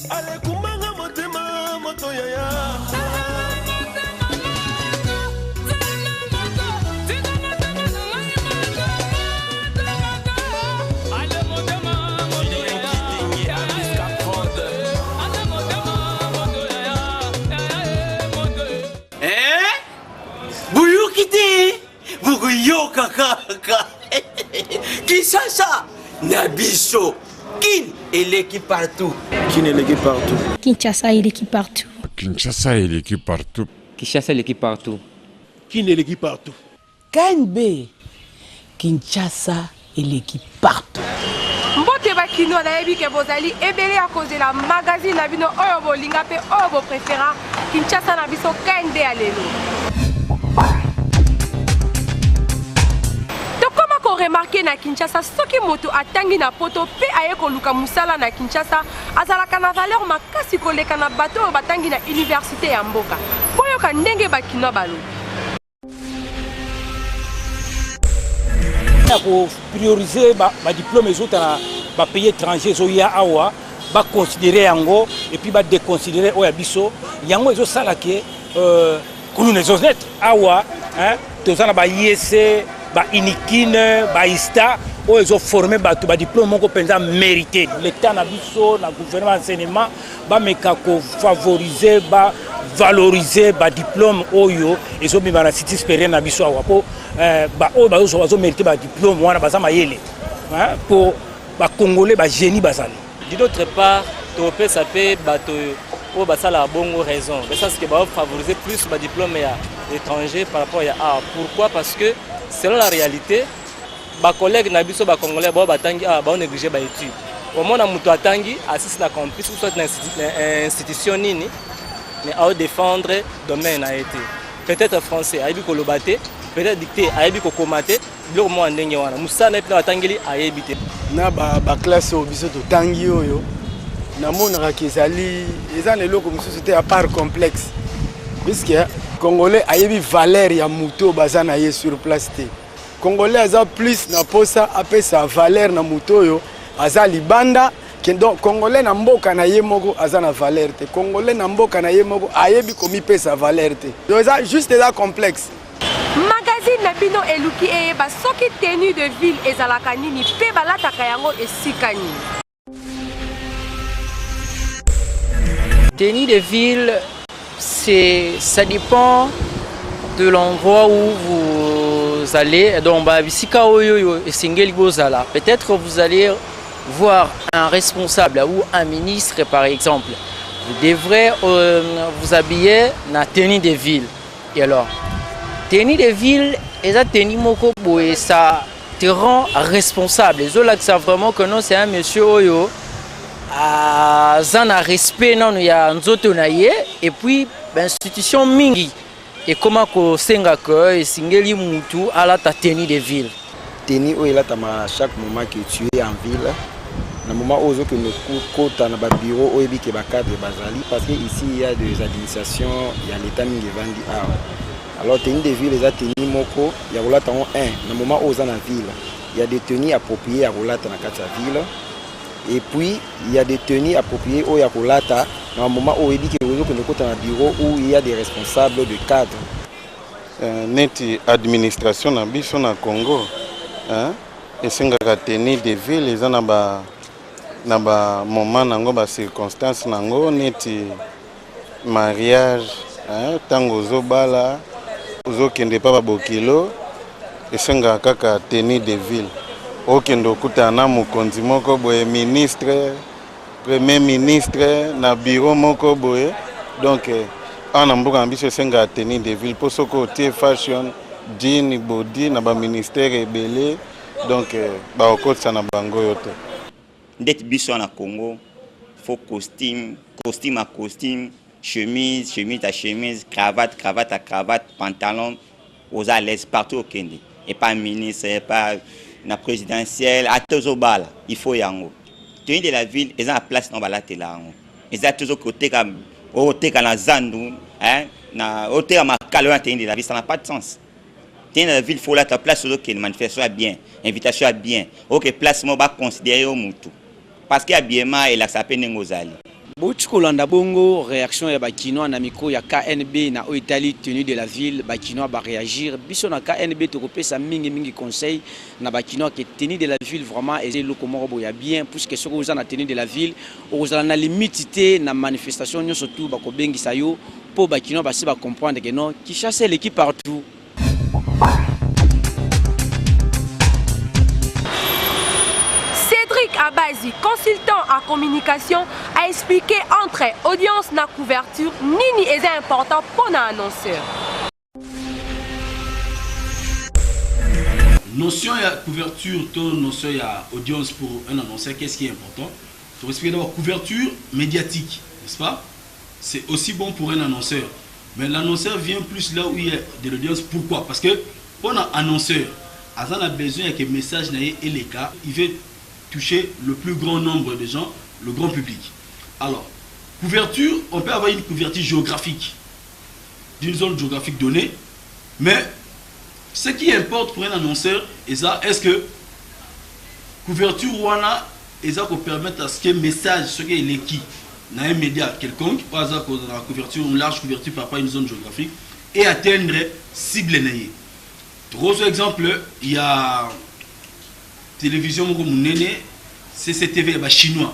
Alekumbanga motema moto yaya. Eh? Boyoki te bokoyoka kaka Kinshasa na biso kin eleki partout. Kin eleki partout. Kinshasa eleki partout. Kinshasa eleki partout. Kinshasa eleki partout. Kin eleki partout. KNB Kinshasa eleki partout. Mbote ba kinois, nayebi ke bozali ebele ya kozela magazine na bino oyo bolinga pe oyo bo prefera, Kinshasa na biso KNB ya lelo. Tokoma ko remarquer na Kinshasa soki moto atangi na poto pe aye koluka musala na Kinshasa azalaka na valeur makasi koleka na bato oyo batangi na universite ya mboka. Boyoka ndenge ba kinois balobi. Ya ko prioriser ba, ba diplôme ezota na ba pays étrangers ezoya awa ba considérer yango et puis ba déconsidérer oyo ya biso yango ezosala ke euh, kuluna ezonet awa hein, toza na ba IEC ba Unikin ba ISTA oyo ezoforme bato ba diplôme moko mpenza mérité. L'état na biso na gouvernement enseignement bameka kofavorize ba valoriser ba diplôme oyo ezobima na cité supérieure na biso awa mpo eh, baoyo bazozwa bazomérite ba diplôme wana baza mayele mpo bacongolais bagénie bazali. D'une autre part, topesa mpe bato oyo basalaka bongo raison, dans le sens que baofavoriser plus badiplôme ya étranger par rapport ya awa. Pourquoi? Parce que selon la réalité, bacollègue na biso bacongolais bao batangi awa bao néglige baétude. Omona moto atangi asisi na campus ou soit na institution nini, mais ao défendre domaine na ye te. Peut-être français ayebi koloba te, peut-être dictée ayebi kokoma te, biloko moko ya ndenge wana, mosala na ye mpe batangeli ayebi te. Na baklasse oyo biso totangi oyo namonaka ke ezali eza na eloko mosusu te à part complexe, puisque congolais ayebi valeur ya moto oyo baza na ye sur place te. Congolais aza plus na posa apesa valeur na moto oyo aza libanda. Donc congolais na mboka na ye moko aza na valeur te. Congolais na mboka na ye moko ayebi komipesa valeur te. Donc eza juste eza complexe. Magazine na bino eluki eyeba soki tenue de ville ezalaka nini mpe balataka yango esika nini. Tenue de ville, c'est, ça dépend de l'endroit où vous allez. Donc, bah, bisika oyo esengeli bozala. Peut-être vous allez voir un responsable ou un ministre par exemple. Vous devrez vous habiller na tenue de ville. Et alors, tenue de ville, eza tenue moko boye, ça te rend responsable. Ezolakisa vraiment que non, c'est un monsieur oyo aza na respect nanu ya nzoto na ye. Et puis bainstitution mingi ekoma kosenga ke esengeli mutu alata tenue de ville. Tenue oyo elatamaka na chaque moment que tu es en ville, na moment oyo ozokende kota na babureau oyebi ke bacadre bazali, parce que ici il y a des administrations ya l'état mingi evandi awa. Alors tenue de ville eza tenue moko ya kolata yango 1 na moment oyo oza na ville. Il y a des tenues appropriées ya kolata na kati ya ville, et puis il y a des tenues appropriées oyo ya kolata na moment oyo oyebi ke ozokende kota na bureau où il y a des responsables de cadre. Neti administration na biso na Congo, hein, esengaka tenue de ville eza na ba na ba moment nango, ba circonstances nango, neti mariage, hein, ntango ozobala ozokende pa babokilo esengaka kaka tenue de ville. Okende okutana na mokonzi moko boye, ministre, premier ministre na bureau moko boye. Donc awa na mboka na biso esengaka tenue de ville, mpo soki otie fashion jean body na baministère ebele, donc bakokotisa na bango yo te. Ndeti biso na Congo, faut costume, costume à costume, chemise, chemise à chemise, cravate, cravate à cravate, pantalon, oza à l'aise partout okende. Et pas ministre, et pas na présidentielle, ata ozobala, il faut yango. Tenue de la ville eza na place na balatela yango. Eza toujours koteka, oteka na zandu, hein, na oteka makalo na tenue de la ville, ça n'a pas de sens. Tenue de la ville, faut lata place ozokende, manifestation ya bien, invitation ya bien, oke place moko ba considérer yo mutu. Parce que habillement elakisa pe ndenge ozali. Bouti kolanda bongo reaction ya ba kinois na micro ya KNB na oyo etali tenue de la ville, ba kinois ba reagir. Biso na KNB tokopesa mingi mingi conseil na ba kinois que tenue de la ville vraiment eza eloko moko boye ya bien puisque soki oza na tenue de la ville okozala na limite te na manifestation nionso tout bakobengisa yo po ba kinois basi ba comprendre que non Kinshasa eleki partout. Cédric Abazi, consultant en communication, a expliqué entre audience na couverture nini eza important pour na annonceur. Notion ya couverture to notion ya audience pour un annonceur, qu'est-ce qui est important? To expliquer d'abord couverture médiatique, n'est-ce pas? C'est aussi bon pour un annonceur. Mais l'annonceur vient plus là où il y a de l'audience. Pourquoi? Parce que pour un annonceur, aza na besoin ya que message na ye eleka, il veut toucher le plus grand nombre de gens, le grand public. Alors, couverture, on peut avoir une couverture géographique d'une zone géographique donnée, mais ce qui importe pour un annonceur, eza est-ce que couverture wana eza ko permettre à ce que message soki eleki na un média quelconque oyo aza kozala na couverture, une large couverture par rapport à une zone géographique et atteindre cible na ye. Tokozwa exemple ya télévision moko monene CCTV ya ba chinois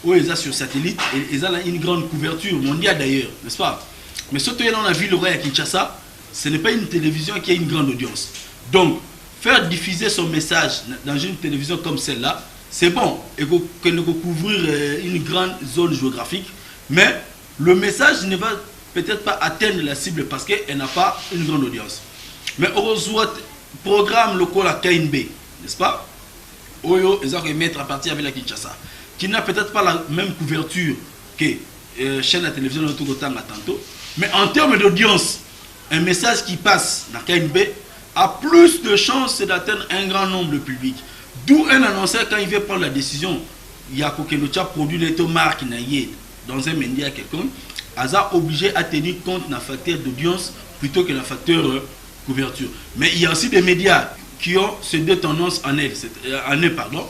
oyo eza sur satellite, eza na une grande couverture mondiale d'ailleurs, n'est-ce pas? Mais soki toye na ville ya Kinshasa, ce n'est pas une télévision qui a une grande audience. Donc faire diffuser son message dans une télévision comme celle-là, c'est bon, et que nous couvrir une grande zone géographique, mais le message ne va peut-être pas atteindre la cible parce qu'elle n'a pas une grande audience. Mais heureusement, programme local à KNB, n'est-ce pas? Oyo, ils ont remettre à partir avec la Kinshasa, qui n'a peut-être pas la même couverture que chaîne de télévision de Togotanga tantôt, mais en termes d'audience, un message qui passe dans KNB a plus de chances d'atteindre un grand nombre de publics. D'où un annonceur, quand il veut prendre la décision, il y a Kokelocha produit les marque dans un média quelconque, aza obligé à tenir compte d'un facteur d'audience plutôt que d'un facteur couverture. Mais il y a aussi des médias qui ont ces deux tendances en elles, c'est en eux, pardon.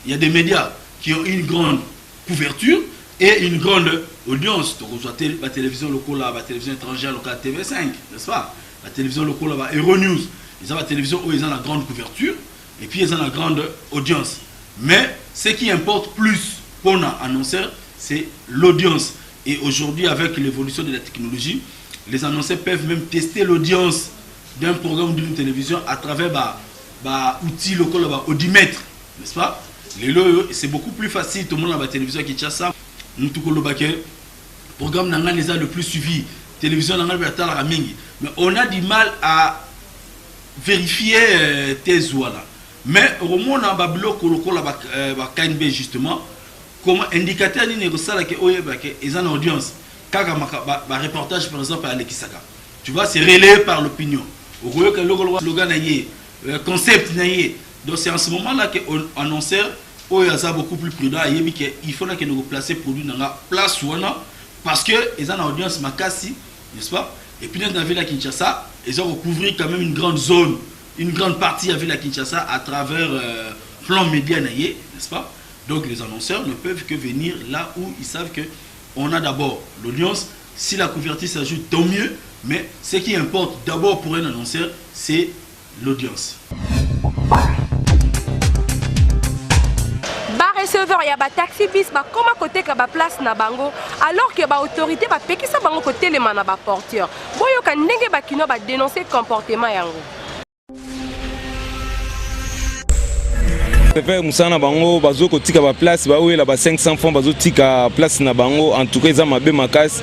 Il y a des médias qui ont une grande couverture et une grande audience. Donc, on soit la télévision locale, la télévision étrangère locale TV5, n'est-ce pas? La télévision locale, la Euronews. Ils ont la télévision où ils ont la grande couverture et puis ils ont la grande audience. Mais ce qui importe plus pour un annonceur, c'est l'audience. Et aujourd'hui, avec l'évolution de la technologie, les annonceurs peuvent même tester l'audience d'un programme d'une télévision à travers outils locaux, audimètre, n'est-ce pas? Les lots, c'est beaucoup plus facile. Tout le monde a la télévision qui tient ça. Nous, tout le monde, programme n'a les a le plus suivi. Télévision n'a pas la mingi. Mais on a du mal à vérifier tes là. Mais au moment où on a bloqué le KNB justement, comme indicateur ni négocier que oye ba ke ils ont audience. Kaka maka, ba, ba reportage par exemple à Lekisaka. Tu vois, c'est relayé par l'opinion. Au lieu que le slogan na ye, concept na ye. Donc c'est en ce moment-là que annonceur oyo aza beaucoup plus prudent, ayebi que il faut que nous placer produit dans la place wana parce que ils ont audience makasi, n'est-ce pas? Et puis dans la ville à Kinshasa, ils ont recouvert quand même une grande zone, une grande partie à la ville à Kinshasa à travers plan média na ye, n'est-ce pas? Donc les annonceurs ne peuvent que venir là où ils savent que on a d'abord l'audience. Si la couverture s'ajoute, tant mieux. Mais ce qui importe d'abord pour un annonceur, c'est l'audience. Ba receveur ya ba taxi bis ba koma koteka ba place na bango alors que ba autorité ba pekisa bango kotelema na ba porteur. Boyoka ndenge ba kino ba dénoncer comportement yango. Pépère mosala na bango bazo kotika ba place, ba oyela ba 500 francs bazo tika place na bango. En tout cas eza mabe makasi.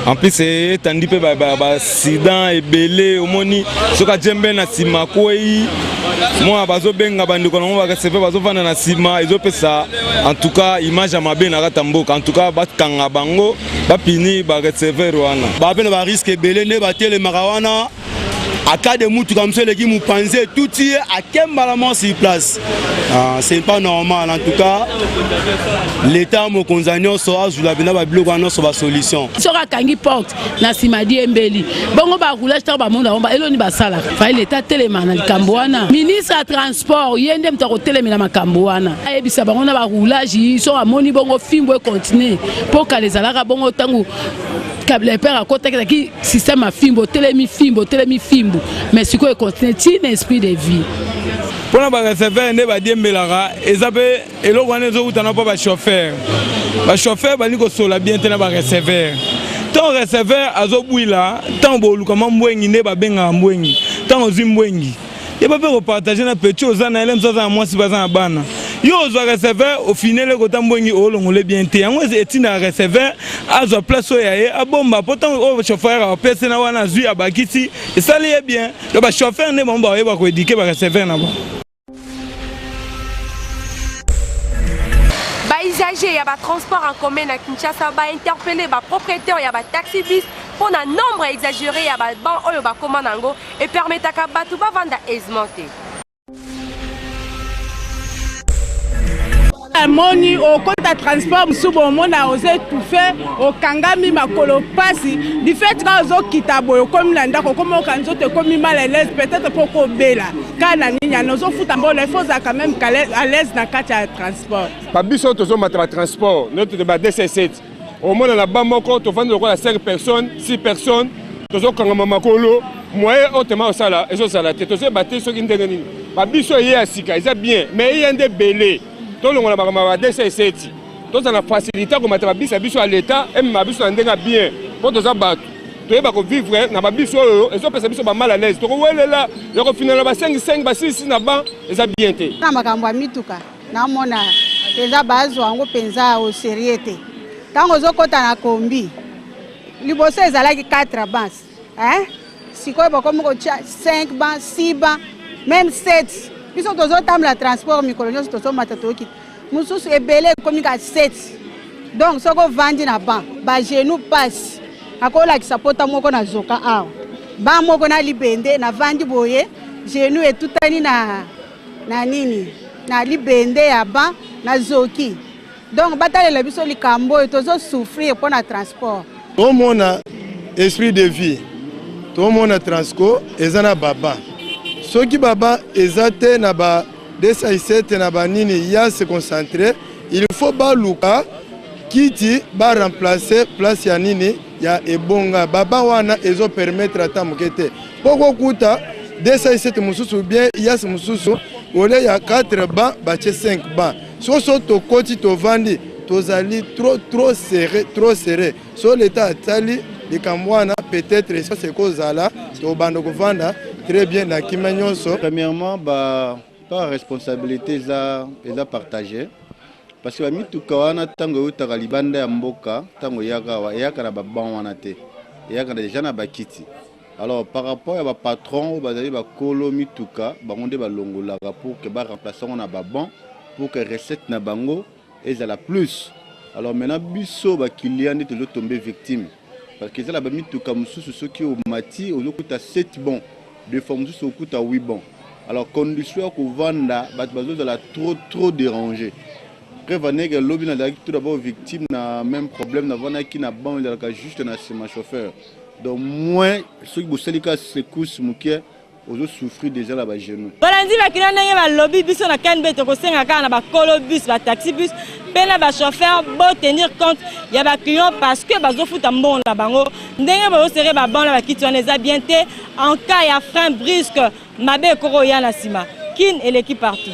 En plus etandi pe ba accident ebele omoni soki ajembe na nsima kwei mwa bazobenga bandeko na bango ba receveur bazovanda na nsima, ezopesa en tout cas image ya mabe na kati ya mboka. En tout cas bakanga bango bapini ba receveur wana. Ba pe na ba risque ebele nde batelemaka wana. Akade mutuka mosusu eleki mopanzi etuti ye ake mbala moko sur place. Ah, c'est pas normal. En tout cas, l'état mokonzi ya nyonso azwila mpenza babiloko wana nyonso basolution. Soki akangi porte na nsima diembeli bongo baroulage ntango bamona yango eloni basalaka fai leta atelema na likambo wana. Ministre ya transport ye nde moto akotelemela makambo wana, ayebisa bango na baroulage soki amoni bongo fimbo ekontinue mpo kala ezalaka bongo ntango Kabila père akotaki ezalaki système ya fimbo otelemi fimbo otelemi fimbo, mais sikoyo ekontinue ti na esprit de vie. Mpo na bareceveur nde badiembelaka, eza mpe eloko wana ezowuta na mpo bachauffeur. Bachauffeur balingi kosola bien te na bareceveur. Ntango receveur azobwila, ntango boluka mwa mbwengi nde babengaka mbwengi, ntango ozwi mbwengi yeba mpe kopartage na petit oza na ele mosusu aza na mwasi mpe aza na bana. Yo ozwa receveur ofinele kota mbwengi olongole bien te, yango etindaka receveur azwa place oyo ya ye abomba, mpo ntango oyo chauffeur apesi na wana azwi abakisi esali ye bien. Donc bachauffeur nde bango bayeba koedike bareceveur na bango. Bausager ya batransport en commun na Kinshasa bainterpele bapropriétaire ya bataxi bus mpo na nombre exagéré ya baban oyo bakoma na yango epermetaka bato bavanda aisement te. Amoni okota transport mosusu bomona oza étouffe, okangami makolo mpasi du fait kaka ozokita boye okomi na ndako okomi oka nzoto ekomi mal à l'aise, peut-être mpo okobela kaka na nini yana ozofuta mbona il faut ozala quand même à l'aise na kati ya transport. Babiso tozomata batransport neti ba 207 omona na ba moko tovandi lokola 5 personnes 6 personnes tozokangama makolo, moyen oyo tema osala ezozala te, tozoyeba te soki ndenge nini babiso eye ya sika eza bien mais eya nde ebele. Tolongola makambo ya ba 207, tozala na facilité ya komata babisi ya biso ya leta emema biso na ndenge ya bien, mpo toza bato toyeba kovivre na babisi oyo ezopesa biso ba mal à l'aise, tokowelela ya kofinana ba 5 5 ba 6 6 na ban eza bien te. Na makambo ya mituka namona mpenza bazwa yango mpenza au sérieux te. Ntango ozokɔta na kombi, liboso ezalaki 4 bancs, hein? Sikoyo bakomi kotia 5 bancs, 6 bancs, même 7. Biso tozotambola transport mikolo nyonso, tozomata tokita, mosusu ebele ekomi ka 7. Donc soki ovandi na banc, bagenou pasi, akolakisa pota moko na zoka awa, ban moko na libende, navandi boye genou etutani na nini na libende ya ban na zoki. Donc batalela biso likambo oyo tozosouffrir mpo na transport. Tomona esprit de vie, tomona transco eza na baba, soki baba eza te na ba 207 na banini ya se concentrer, il faut baluka kiti ba remplacer place ya nini ya ebonga baba wana ezopermettre ata moke te, mpo kokuta 207 mosusu bien yas mosusu olie ya 4 ba batie 5 ba soso tokoti tovandi tozali trop trop serré, trop serré. So leta atali likambo wana, peut-être espace ekozala, tobanda kovanda très bien na kimia nyonso. Premièrement, ba par responsabilité eza partagée, parce que bamituka wana ntango eutaka libanda ya mboka, ntango eyaka awa eyaka na baban wana te, eyaka déjà na bakiti. Alors par rapport ya bapatron oyo bazali bakolo mituka, bango nde balongolaka pour que baremplace yango na baban pour que recette na bango ezala plus. Alors maintenant biso baclient nde tozotombe victime, parce que eza na bamituka mosusu soki omati ozokuta 7 bon, deux fois mosusu okuta 8 bon. Alors condition ya kovanda bato bazozala trop trop dérangé. Preuve aneke lobi nazalaki tout d'abord victime na même problème, navandaki na ban ezalaka juste na nsima chauffeur. Donc moins soki bosali ka secousse moke ozosouffrir déjà na bagenou. Balandi bakina ndenge balobi, biso na KNB tokosenga kaka na bakolo bus, bataxi bus mpe na bachauffeur botenir compte ya baclient, parce que bazofuta mbongo na bango. Ndenge bozosere baban na bakiti wana eza bien te. En cas ya frein brusque, mabe ekoki oya na nsima. Kin eleki partout.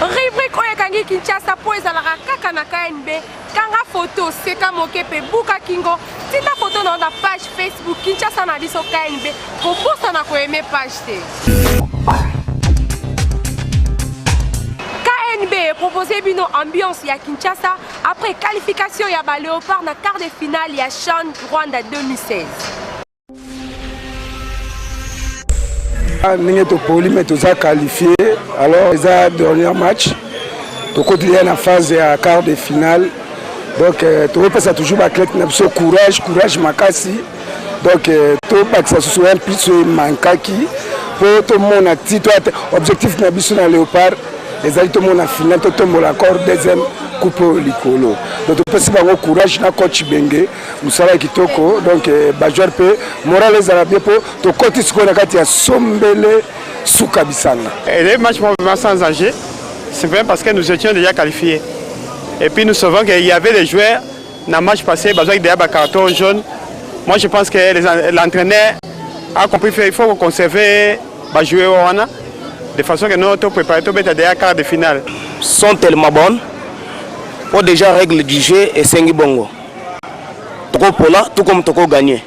Rubrique oyo ekangi Kinshasa mpo ezalaka kaka na KNB. Kanga foto, seka moke mpe buka kingo. Tinda foto na yo na page Facebook Kinshasa na biso KNB. Kobosana koyeme page te. KNB propose bino ambiance ya Kinshasa après qualification ya ba Léopard na quart de finale ya CHAN Rwanda 2016. Ndenge topoli me toza qualifié, alors eza dernier match, tokoti ya na phase ya quart de finale. Donc euh, tokopesa toujours baathlète na biso courage, courage makasi. Donc euh, tobakisa susu un plus oyo emankaki mpo tomona ti to objectif na biso na Léopard ezali tomona final, totombola encore deuxième coupe oyo likolo. Donc topesi bango courage na coach Benge, mosala ya kitoko. Donc euh, bajoueur mpe moral ezala bien mpo tokoti sikoyo na kati ya sombele suka bisanga. Et les matchs vraiment sans danger, simplement parce que nous étions déjà qualifiés. Et puis nous savons qu'il y avait des joueurs dans le match passé, bazwaki déjà ba carton jaune. Moi je pense que l'entraîneur a compris qu'il faut conserver ba joueurs wana de façon que nous to préparer to beta déjà quart de finale. Sont tellement bonnes po déjà règle du jeu esengi bongo tokopola tout comme toko gagner,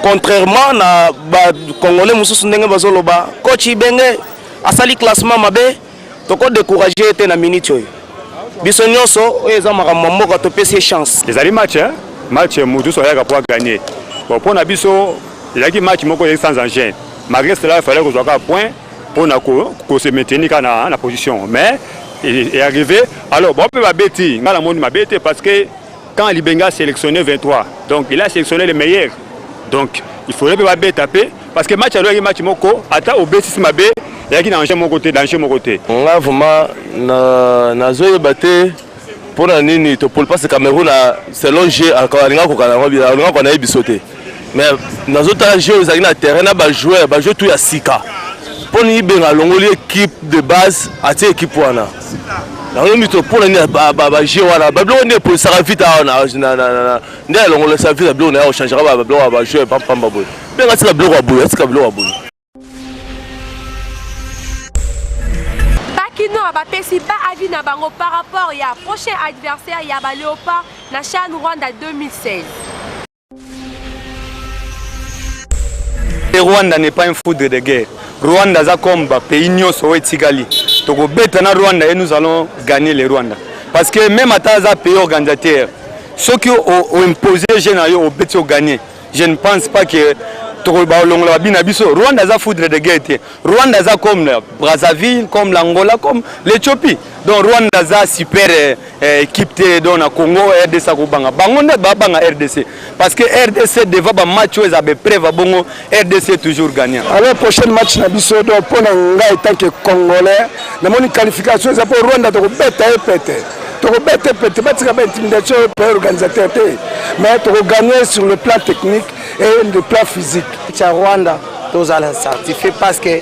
contrairement na ba congolais mosusu ndenge bazoloba coach Ibenge asali classement mabe. Toko décourager ye te na minute oyo, biso nyonso oyo eza makambo ya mboka, topesi ye chance. Ezali match, hein? Match moto nyonso ayaka po agagner. Bon, mpo na biso ezalaki match moko ezalaki sans engin. Malgré cela, il fallait kozwa kaka point mpona kose maintenir kaka na position, mais est arrivé. Alors bon, mpe babeti, ngai namoni mabe te, parce que quand Libenga a sélectionné 23, donc il a sélectionné les meilleurs. Donc il faudrait mpe babeta mpe, parce que match alobaki match moko ata obetisi mabe, ezalaki na enjeu moko te, danger moko te. Nga vraiment nazoyeba te mpona nini topoli, parce Cameroun selon jeu alinga koka yango, alinga koka na ye biso te. Mais nazotala jeu oyo ezalaki na terrain na bajoueur, bajoueur tout ya sika. Mpo nini Ibenga alongoli équipe de base, atie équipe wana? Yango to mpona nini bajeu wana, babiloko nini epolisaka vite awa nde alongolisa vite biloko na ye, ochangeaka babiloko ya bajoueur pampamba boye? Benga atika biloko ya boye, atika biloko ya boye. Bakinois bapesi ba avis na bango par rapport ya prochain adversaire ya ba Léopard na CHAN Rwanda 2016. Et Rwanda n'est pas un foudre de guerre. Rwanda aza comme ba pays nyonso oyo etikali. Tokobeta na Rwanda et nous allons gagner le Rwanda. Parce que même ata aza pays organisateur, soki oimpose jeu na yo, obeti, ogagner. Je ne pense pas que balongola babi na biso. Rwanda aza foudre de guerre te. Rwanda aza comme la Brazzaville, comme l'Angola, comme l'Éthiopie. Donc Rwanda aza super équipe te. Donc na Congo, RDC akobanga bango nde babanga RDC, parce que RDC devant bamatch oyo eza bapreuve bongo, RDC toujours gagnant. Alors prochaine match na biso, donc mpo na ngai tant que congolais, namoni qualification eza mpo Rwanda tokobeta ye pete, tokobeta pete. Batika baintimidation pays organisateur te, mais tokogagner sur le plan technique et le plan physique. Ya Rwanda, tozala certifié parce que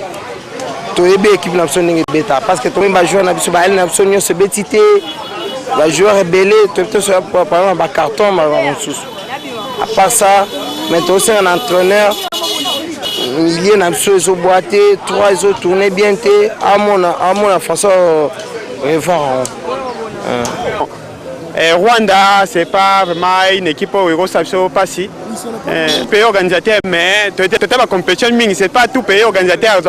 toyebi équipe na biso ndenge ebeta, parce que toyebi bajoueur na biso, bayali na biso nyonso ebeti te, bajoueur ebele toyebi te par exemple bacarton mosusu. À part ça, mais tosenga na entraîneur, milieu na biso ezobwa te, 3 ezotourne bien te, amona façon revoir yango. Eh, Rwanda, c'est pas vraiment une équipe oyo ekosala biso mpasi. Eh, pays organisateur, mais tota bacompétition mingi, c'est pas tout pays organisateur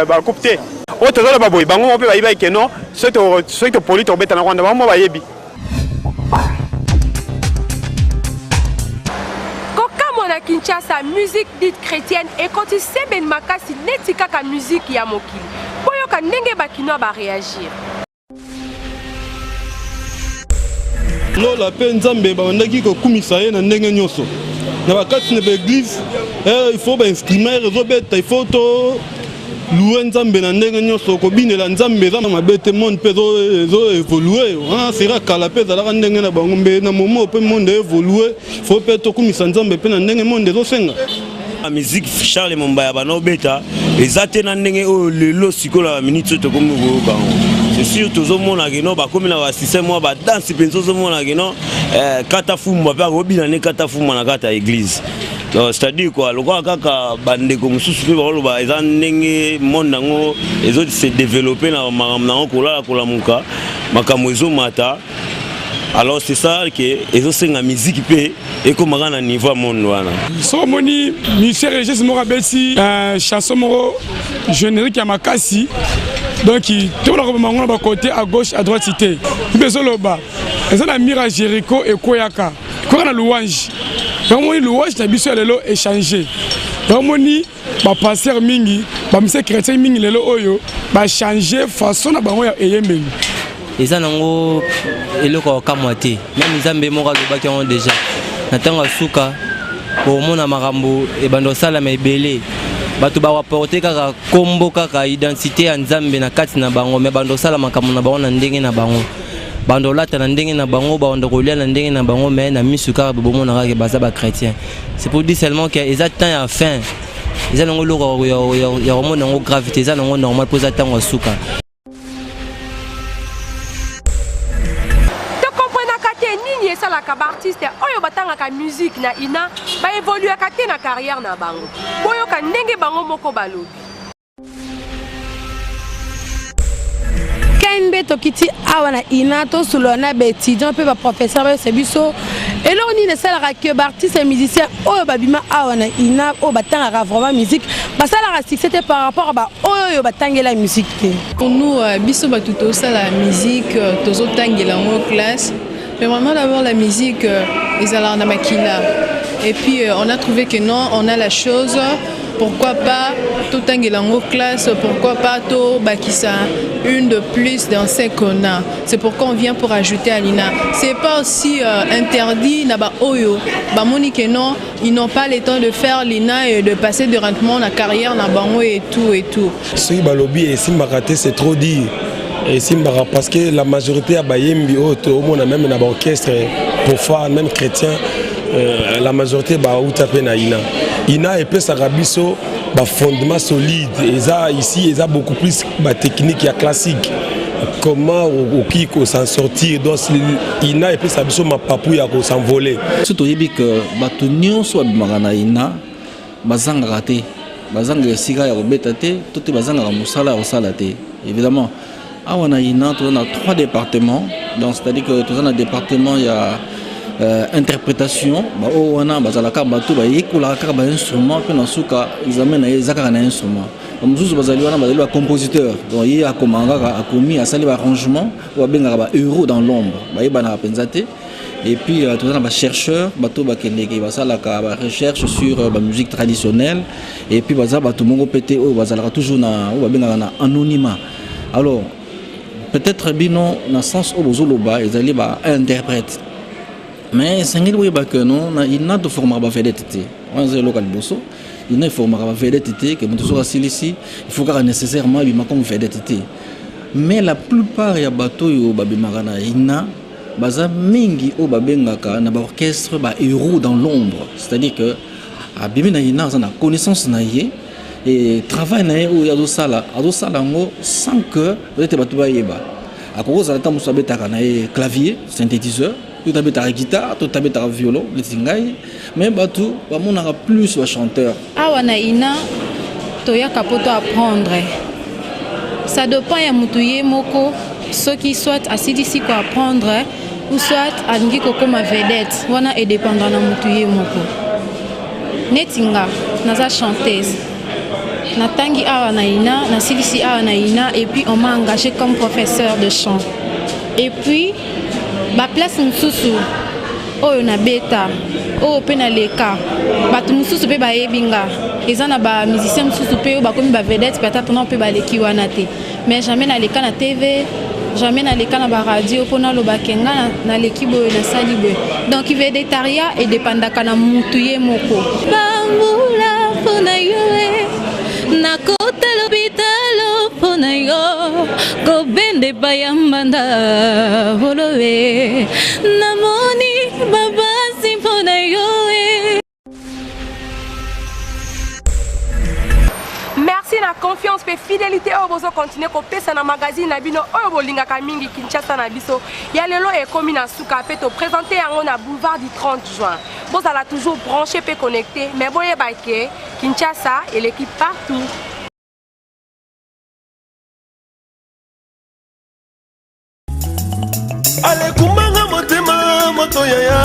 bacoupe te. Oyo tozoloba boye, bango moko mpe bayebaki ke non, soki topoli tokobeta na Rwanda, bango moko bayebi. Kokamwa na Kinshasa, musique dite chrétienne ekoti sebene makasi neti kaka musique ya mokili. Boyoka ndenge bakinois baréagir. Lola mpe Nzambe babandaki kokumisa ye na ndenge nyonso na bakati na baeglise. Il faut bainstrument ezobeta, il faut to louer Nzambe na ndenge nyonso. Kobinela Nzambe eza mabe te. Monde mpe ezo évolue wana, sera kala mpe ezalaka ndenge na bango, mbe na momo mpe monde évolue, faut mpe tokumisa Nzambe mpe na ndenge monde ezosenga. Musique Charles Mombaya banobeta eza te na ndenge oyo lelo sikoyo na baminute oyo tokomi koyoka yango. C'est sûr, tozomona keno bakomi na basystème mwa badanse mpenza, ozomona keno kata fumbwa mpe akobina ne kata fumbwa na kati ya église. Donc c'est-à-dire quoi, lokola kaka bandeko mosusu mpe bakoloba, eza ndenge monde yango ezo se développer na makambo nango, kolala kolamuka, makambo ezomata. Alors c'est ça que ezosenga musique mpe ekomaka na niveau ya monde wana. Soki omoni musicien religieuse moko abeti chanson moko générique ya makasi, donc tokola koboma yango na bakote à gauche à droite te. Mpe ezoloba eza na mur ya Jéricho ekweyaka, ekweyaka na louange. Yango moni louange na biso ya lelo échange. Yango moni bapasteur mingi, bamusicien chrétien mingi lelo oyo bachange façon na bango ya eyembeli. Eza nango eloko ya kokamwa te. Meme Nzambe moko alobaki yango deja. Na ntango ya suka okomona makambo ebanda kosalama ebele. Bato bakoaporte kaka kombo kaka identite ya Nzambe na kati na bango, mais banda kosala makambo na bango na ndenge na bango. Banda kolata na ndenge na bango, banda kolia na ndenge na bango, mais na misu kaka bomona kaka baza ba chrétiens. C'est pour dire seulement que eza temps ya fin. Eza nango eloko ya komona yango grave te, eza nango normal mpo eza ntango ya suka. Tokomprenaka te nini esalaka ba artiste oyo batangaka musique na ina ba evoluaka te na carrière na bango. Boyoka ndenge bango moko balobi. KNB tokiti awa na ina tosolola na ba étudiants mpe ba professeurs bayebisa biso eloko nini esalaka que ba artistes et musiciens oyo babima awa na ina oyo batangaka vraiment musique basalaka succès te par rapport à ba oyo oyo batangela musique te. Pour nous, euh, biso bato tosala musique, euh, tozotangela yango classe. Mais vraiment d'abord la musique, euh, ezalaka na makila. Et puis on a trouvé que non, on a la chose. Pourquoi pas totangela yango classe, pourquoi pas tobakisa une de plus dans ce qu'on a. C'est pourquoi on vient pour ajouter à l'INA. C'est pas aussi interdit na ba oyo, bamoni que non, ils n'ont pas le temps de faire l'INA et de passer directement la carrière na bango et tout et tout. Soki balobi esimbaka te, c'est trop dire. Esimbaka parce que la majorité ya bayembi oyo toomona même na baorchestre profane, même chrétien, la majorité bauta mpe na INA. INA epesaka biso bafondement solide. Eza ici, eza beaucoup plus batechnique ya classique, comment okoki s'en sortir. Donc INA epesaka biso mapapu ya kos'envoler. So toyebi ke bato nyonso babimaka na INA bazangaka te, bazangaka esika ya kobeta te, to te bazangaka mosala ya kosala te. Évidemment, awa na INA toza na trois départements. Donc c'est-à-dire que toza na département ya interprétation, baoyo wana bazalaka bato bayekolaka kaka bainstrument, mpe na suka examen na ye eza kaka na instrument. Bamosusu bazali wana, bazali bacompositeur. Donc ye akomaka kaka, akomi, asali baarrangement oyo babengaka ba héros dans l'ombre, bayebanaka mpenza te. Et puis toza na bachercheur, bato bakendeke basalaka barecherche sur bamusique traditionnelle. Et puis baza bato moko mpe te oyo bazalaka toujours na oyo babengaka na anonymat. Alors peut-être bino na sens oyo bozoloba ezali bainterprète, mais esengeli boyeba ke non, na INA toformaka bavedette te. Wana eza eloko ya liboso. INA eformaka bavedette te, ke moto soki asilisi, il faut kaka nécessairement ebima comme vedette te. Mais la plupart ya bato oyo babimaka na INA baza mingi oyo babengaka na baorchestre ba héros dans l'ombre, c'est-à-dire que abimi na INA, aza na connaissance na ye et travail na ye oyo azosala, azosala yango sans que peut-être bato bayeba. Akoki kozala ta mosusu abetaka na ye clavier synthétiseur, to tabetaka guitare, to tabetaka violon neti ngai, mais bato bamonaka plus bachanteur. Awa na INA toyaka mpo to apprendre. Ça dépend ya motu ye moko, soki soit asilisi koapprendre ou soit alingi kokóma vedette, wana edépendre na motu ye moko. Neti nga naza chanteuse, natangi awa na INA, nasilisi awa na INA, et puis on m'a engagé comme professeur de chant. Et puis baplace mosusu oyo nabeta, oyo mpe naleka, bato mosusu mpe bayebi nga. Eza na bamusicien mosusu mpe oyo bakomi bavedette, peut-être na mpe baleki wana te, mais jamais naleka na TV, jamais naleka na baradio mpo nalobake nga naleki boye, nasali boye. Donc vedettariat edépendaka na mutu ye moko. Bambula mpona yo e, nakota lopitalo mpona yo, kobende bayambanda bolo e, namoni babasi mpona yo e. Merci na confiance mpe fidélité oyo bozokontinue kopesa na magazine na bino oyo bolingaka mingi. Kinshasa na biso ya lelo ekomi na suka, mpe toprésente yango na boulevard du 30 juin. Bozala toujours branché mpe connecté, mais boyeba ke Kinshasa eleki partout. Alekumbanga motema moto yaya.